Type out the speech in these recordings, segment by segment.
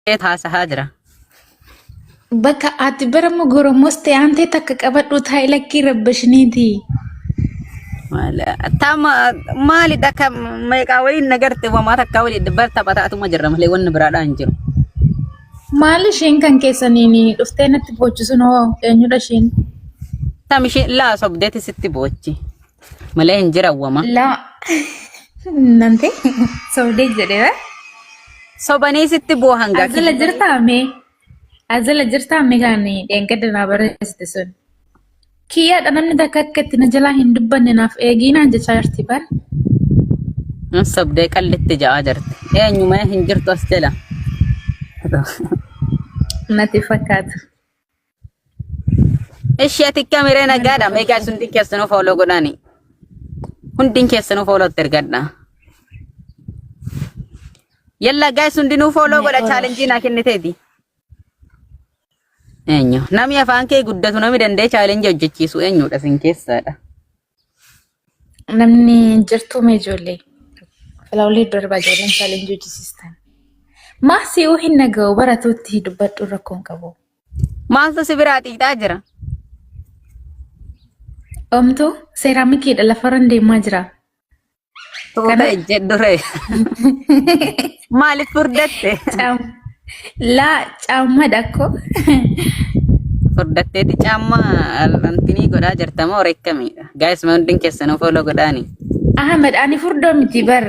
Haasahaa jira. Bakka ati bara mogoromos ta'e aantee takka qabadhu taa'e lakkii rabbashiniiti. Tama maalidha kan meeqaa waliin nagarte wamaa takkaa waliin bar taphataatuma jirra malee wanni biraadhaan hin jiru. Maal isheen kan keessaniin dhuftee natti boochisun hoo eenyudha isheen? Tam isheen laa sobdeeti sitti boochi malee hin jiran wama. Laa nante sobdee jedhee. Sobanii sitti boohan gaa. Azala jirtaa mee? Azala jirtaa mee kan dheengadda naa barreessite sun? Kiyyaadha namni takka akka itti na jalaa hin dubbanne naaf eegii naan jechaa jirti bar. Sobdee qallitti ja'aa jirti. Eenyuma hin jirtu as jala. Natti fakkaatu. Ishee ati kameree nagaadha. Meeqaa hundi keessanuu fooloo godhaani. Hundi keessanuu foolootti ergadha. Yalla guys hundinuu fooloo godha chaalenjii naa kenniteeti. Eenyu namni afaan kee guddatu namni danda'e chaalenjii hojjechiisu eenyudha sin keessaadha. Namni jirtuu mee ijoollee? Filaawulee darbaa ijoolleen chaalenjii hojjisiistan. Maa si'uu hin naga'u baratuutti dubbadhu rakkoon qabu. Maaltu si biraa xiixaa jira? Omtuu seeraamikiidha lafarran deemaa jira. Tuuta Kana ejjedhu ree. Maaliif furdatte? caam laa caammadha akkoo. Furdatteeti caammaa antinii godhaa jirta moo rekkamiidha? Gaayis mee hundin keessanuu fooloo godhaani. Ahmed ani furdoo miti bar.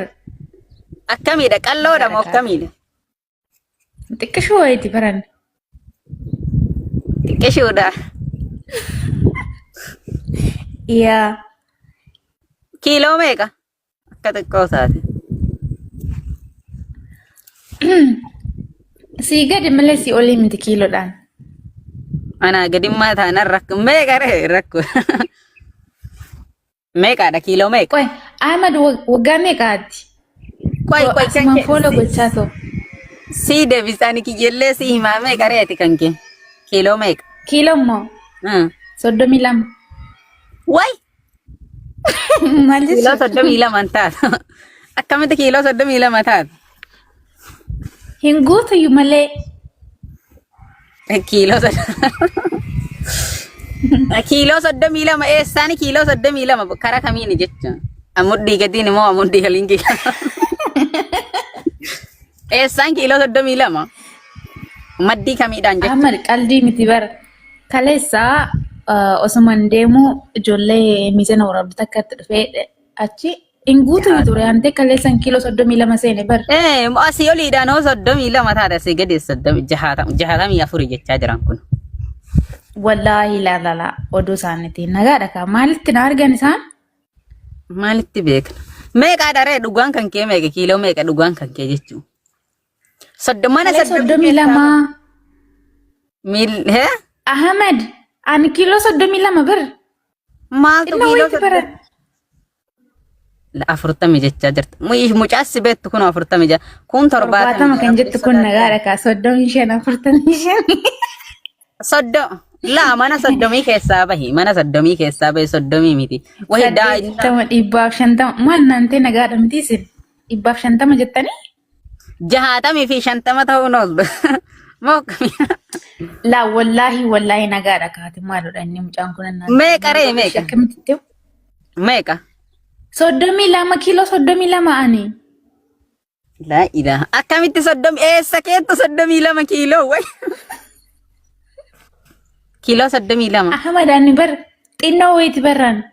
Akkamiidha? Qalloodha moo akkamiidha? Xiqqishuu wayiiti baran. Xiqqishuudha. Yaa. Kiiloo meeqa? Akka xiqqoo taate. Sii gadi malee sii olii miti kiiloodhaan. Anaa gadimmaa taanaan rakko meeqa ree rakko. Meeqaadha kiiloo meeqa? Qoy Ahmad waggaa meeqaatti? Qoy qoy kan Asumaan kee fooloo gochaa ta'u. sii deebisaan kiyyellee sii himaa meeqa reeti kan kee? Kiiloo meeqa? Kiiloo immoo 32. Way Maal kiiloo jechuudha? 32 hin taatu. Akkamitti kiiloo 32 taatu? Hin guutuyyuu malee. Kiiloo kiiloo 32 eessaani kiiloo 32 karaa kamiini jechuun? Mudhii gadiin immoo mudhii galiin kiiloo. Eessaan kiiloo 32? Maddii kamiidhaan jechuun? Ahmad qaldii miti bara. Kaleessa osuman deemu ijoollee miizana waraabdu takkatti dhufee achi hin guutuyyuu ture antee kaleessan kiiloo 32 seene bar. Ee asii oliidhaan hoo 32 taate asii gadi soddomii 64 jechaa jiran kun. Wallaahi laa laa laa oduu isaaniitiin nagaadha kaa maalitti na argan isaan? Maalitti beekna? Meeqaadha ree dhugaan kan kee meeqa kiiloo meeqa dhugaan kan kee jechuun? Mana Kalee soddomii soddomii keessaa lama. miil hee Ahmed ani kiiloo 32 bir. Maaltu Xinnoo kiiloo wayiiti bara. 30 40 jechaa jirti. Mucaas si beektu kun 40 jaa. Kun 70 70 kan jaa. jettu kun nagaadha kaa 35 45. Laa mana 30 keessaa bahi. Mana 30 keessaa bahi 30 miti. Wahi daa'imna. 80 150 maal naantee nagaadha miti isin 150 jettanii? 60 fi 50 ta'uun ooltu. Moo akkamii? Laa wallaahi wallaahi nagaadha kaate maalodha inni mucaan kun naan Meeqa ree meeqa? Akkamitti itti Meeqa? 32 kiiloo 32 ani. Laa ilaaha. Akkamitti 30 eessa keettu 32 kiiloo way? Kiiloo 32. Ahmad ani bar xinnoo wayiiti barraan.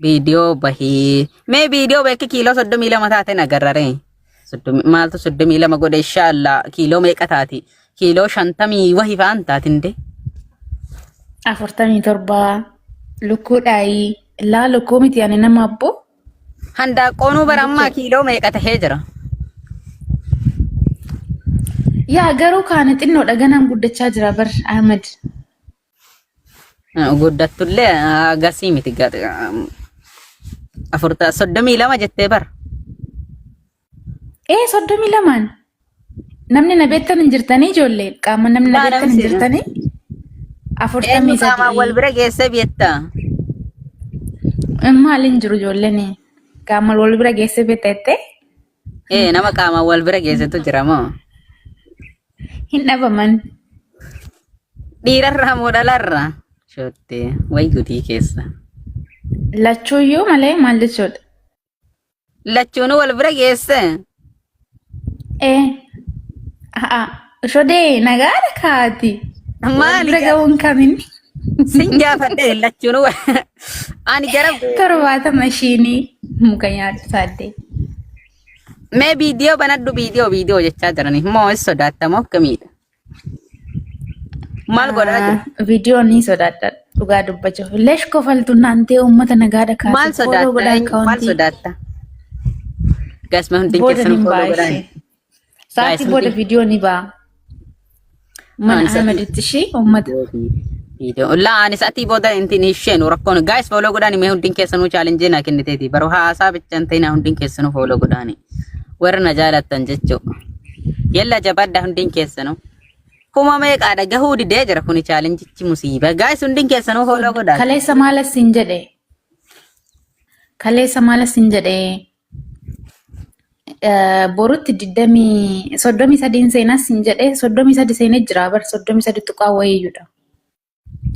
Viidiyoo bahii. Mee viidiyoo beekki kiiloo 32 taate nagarraree. Maaltu 32 godhe inshaallah kiiloo meeqa taati? Kiiloo 50 wahi fa'aan taatin de. 47 lukkuu dhaayii laa lukkuu miti ani nama abboo. Handaaqqoonuu bara ammaa kiiloo meeqa tahee jira? Yaa garuu kaani xinnoodha ganaan guddachaa jira bar Ahmed. Guddattullee agasii miti 32 jettee bara. Ee 32n. Namni na beektan hin jirtanii ijoollee qaama namni na Laa beektan namni hin si jirtanii eenyu 43. qaamaan wal bira geessee beektaa? Maal hin jiru ijoolleen qaama wal bira geessee beekta jettee? Ee nama qaamaan wal bira geessetu jira moo? Hin dhabaman. Dhiirarraa moo dhalarraa? Shottee wayi gudii keessa. Lachuuyyuu malee maal jechuudha? Lachuunuu wal bira geesse. Ee. A'a. Shodee nagaadha kaati. Wal Maali bira ga'uun kamin? Sin gaafadhe lachuunuu ani gara 70 ishiinii muka nyaatu saaddee. Mee viidiyoo banadhu, viidiyoo viidiyoo jechaa jirani moo is sodaattamoo akkamiidha? Maal godhaa jira? Viidiyoo ni sodaadha dhugaa dubbachuuf. Leesh kofaltu naantee uummata nagaadha Maal kaase follow sodaatta? godhaa Maal akkaawuntii. sodaatta? Gasma hundi Booda keessan ni follow ba'a godhaa. ishee. Sa'aatii Guys, booda viidiyoo ni ba'a. Mana Ani sa'aatii- Ahmeditti ishee uummata. Viidiyoo. Laa ani sa'atii booda intin isheenu rakkoon guys follow godhaani mee hundin keessanuu challenge naa kenniteeti. Baroo haasaa bichaan ta'ina hundin keessanuu follow godhaani. Warra na jaalattan jechuu. Yalla jabaadha hundin keessanuu. Kuma meeqaadha gahuu didee jira kuni challengechi musiiba. Guys hundin keessanuu follow godhaa. Kaleessa maal siin jedhe? Kaleessa maal siin jedhe? Borutti digdamii 33n seenas siin jedhe, 33 seenee jira bar, 33 tuqaa wayiyyuudha.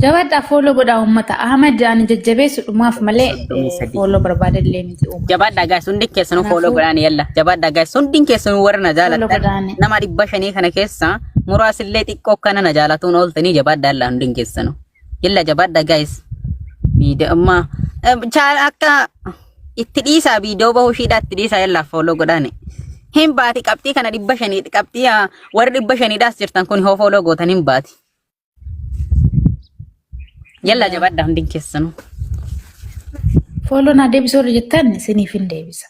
Jabaadhaa, follow godhaa uummata. Ahmad ani jajjabeessu dhumaaf malee 33. Follow barbaada illee miti uummata. Jabaadhaa guys, hundi keessanuu follow Kanaafuu godhaani yalla. Jabaadhaa guys, hundi keessanuu warra na follow jaalattan godhaani. nama 500 kana keessa muraasillee xiqqoo kana na jaalatuun ooltanii jabaadhaa yalla hundi keessanuu. Yalla jabaadhaa guys. Viidiyoo amma akka itti dhiisaa, viidiyoo bahuu ishiidhaa itti dhiisaa, yalla follow godhaani. Hin baati qabxii kana 500 qabxii warri 500dhaas jirtan kun hoo follow gootan hin baati. Yalla jabaadhaa hundi keessanuu. Follow naa deebisuu irra jettan isiniif hin deebisa.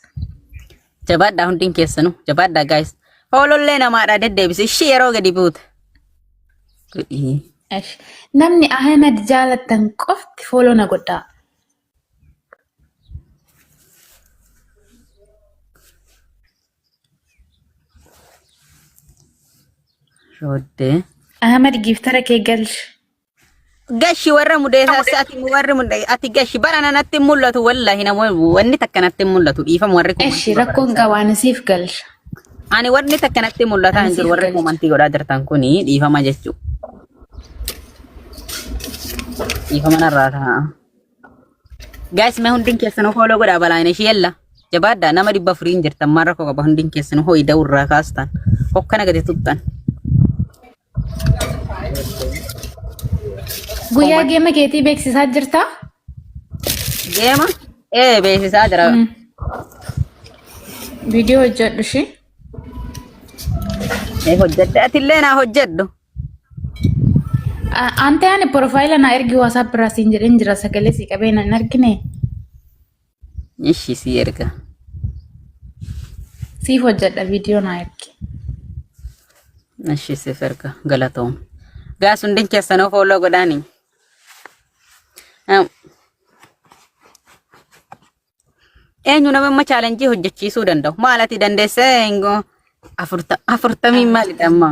Jabaadhaa hundi keessanuu. Jabaadhaa guys. Followllee namaadhaa deddeebisi. Ishii yeroo gadi buute. Godhii. Esh. Namni Ahmed jaalattan qofti follow na godhaa. Shooddee. Ahmed giiftara kee galchi. Gashi warra mudeessaa ati warri mudee ati gashi bara natti hin mul'atu, wallahi namoonni wanni takka natti hin mul'atu, dhiifama warri Eshi komantii rakkoon barreessan. qaba, ani siif galcha. Ani wanni takka natti mul'ataa Ani hin jiru siif warri galcha. komantii godhaa jirtan kuni dhiifama jechuudha. Dhiifama narraa ta'a. Guys, mee hundin keessanuu follow godhaa balaan ishee yalla. Jabaadhaa, nama 400n jirtan maal rakkoo qaba, hundin keessanuu ho'i da'urraa kaastan. Hokkana gadi tuqxan. Guyyaa geema keetii beeksisaa jirtaa? Geema? Ee, beeksisaa jira. Viidiyoo hojjedhu ishee. Ee, hojjedhe, atillee naa hojjedhu. Ante ani profaayila naa ergi WhatsApp irraa siin jedheen jira, sagalee si qabee na hin argine. Ishi si erga. Siif hojjedha, viidiyoo naa ergi. Ishi siif erga, galatoom. Guys, hundin keessanuu follow godhaani. Eenyu nama amma challenge hojjechiisuu danda'u? Maal ati dandeessee 40 maalidha amma?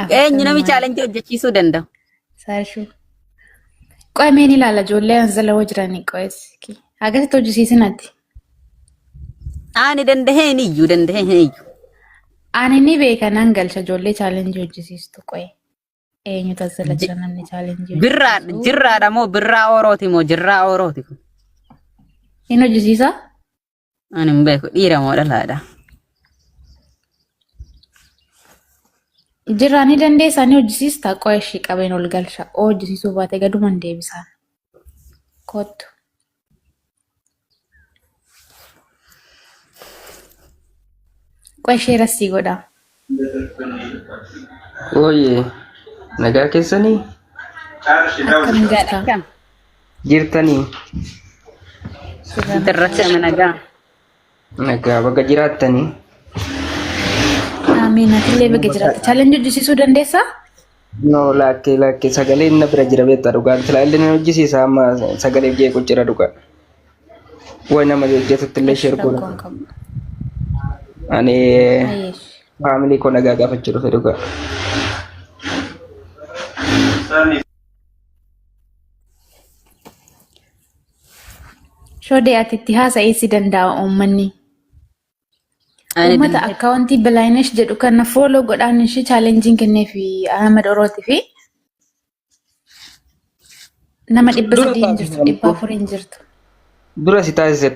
Eenyu 40 nami maali? challenge hojjechiisuu danda'u? Saashuu. Qo'e meen ilaala ijoollee anzalawoo jiranii qo'eessi. Akkasitti hojjisiisin ati. Ani dandahee hin iyyuu, dandahee hin iyyuu. Ani ni beeka, nan galcha ijoollee challenge hojjisiistu qo'e. Eenyutu as jala jira namni challenge Birraa hojjisiisu? Jirraadha moo birraa oorooti moo jirraa oorooti kun? Hin hojjisiisaa? Ani hin beeku, dhiira moo dhalaadha? Jirraa ni dandeessaa, ni hojjisiista, qo'a ishii qabeen ol galcha. Oo hojjisiisuu baate gaduman deebisaan. Kottu. Qo'a ishee rassii godha. Ooyee, nagaa keessanii? Akkam jirta? Akkam? Jirtanii? Jirra. Dirratti ama nagaa. Nagaa, baga jiraattanii. Amiin, atillee baga jiraatte. Challenge hojjisiisuu dandeessaa? No, laakkee laakkee, sagaleen na bira jira beektaa dhugaa. Silaa illee na hojjisiisa, amma sagaleef jeequ jira dhugaa. Way nama hojjetutti illee share godha. Rakkoon qabu. Ani Ayyeesh. Faamilii koo nagaa gaafachuu dhufe dhugaa. Shodee ati itti haasa'ii si danda'a uummanni. Ani Uummata akkaawuntii Bilaayinesh jedhu kana follow godhaan ishee challengeiin kenneefi Ahmed Orootii fi nama 300 hin jirtu, 400 hin jirtu. Dura si taasise.